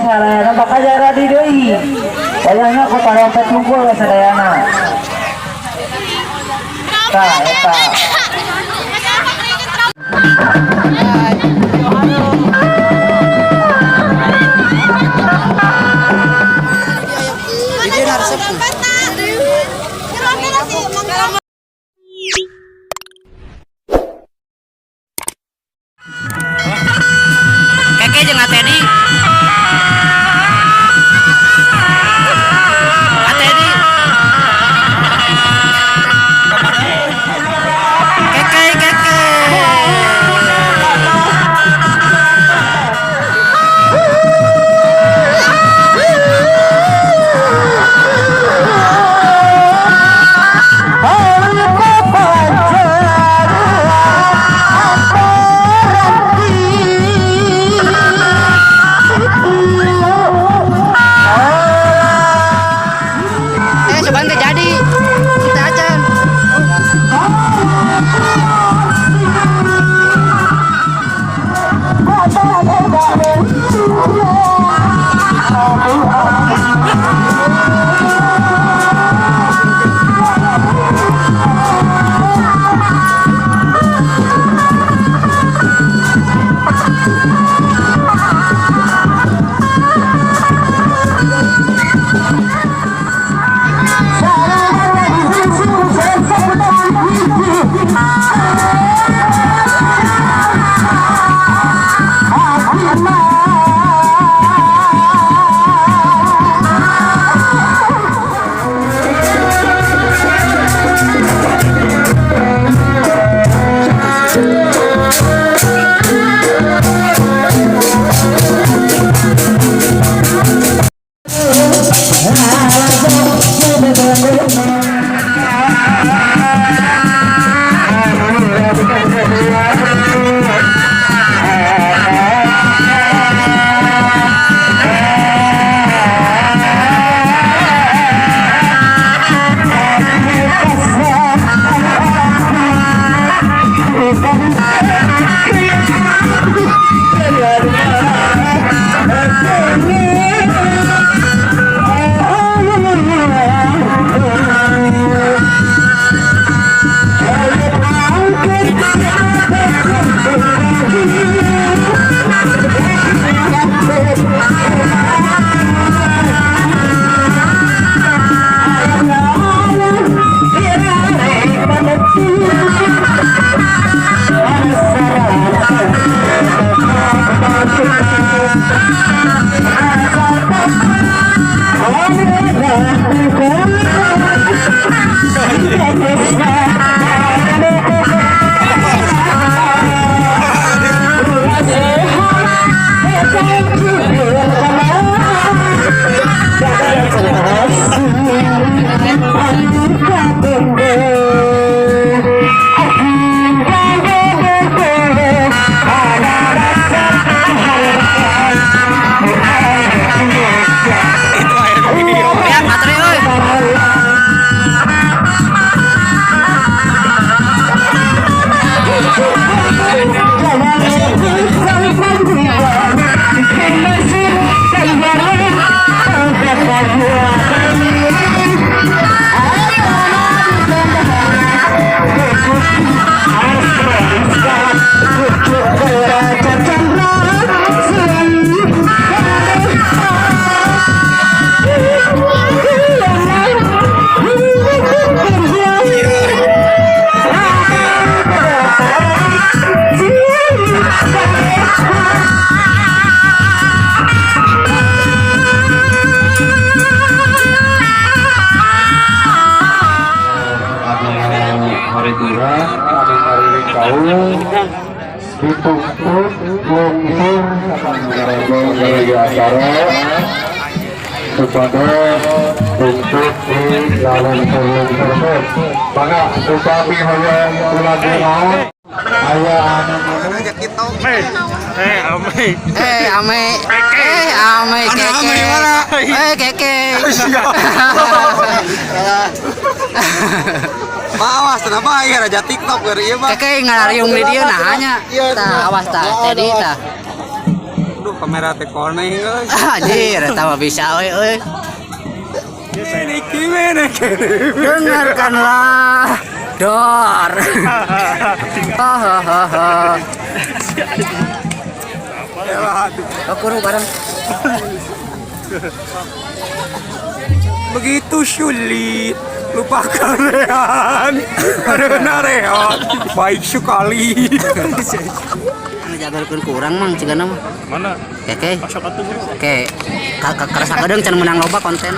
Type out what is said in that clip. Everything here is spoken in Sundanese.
Sadayana bakal jadi deui. Wayahna ku tarompet tungkul we sadayana. Tah, eta. Keke jeung Teddy. Teddy. Keke keke. Coba teh jadi. Kita acan. Ya, materi euy. Anu haridura anu ngariling kaum dituntut lungsur dari acara kepada tuntut di lalungsur-lungsur. Mangga upami hoyong ulagu naon aya anu Ame. Ame keke. Keke. Awas, kenapa ya raja TikTok keur ieu mah. Keke ngalariung di dieu nah nya. Tah awas tah Teddy tah. Duh, kamera teh koneng euy. Anjir, eta mah bisa euy euy. Ini gimana kene? Dengarkanlah. Dor. Hahaha. Aku bareng. Begitu sulit lupakan Rehan karena Rehan baik sekali. Ngejagarkeun kurang mang cigana mah. Mana? Keke. Masuk atuh bro. Oke. Kerasa kadang can menang loba konten.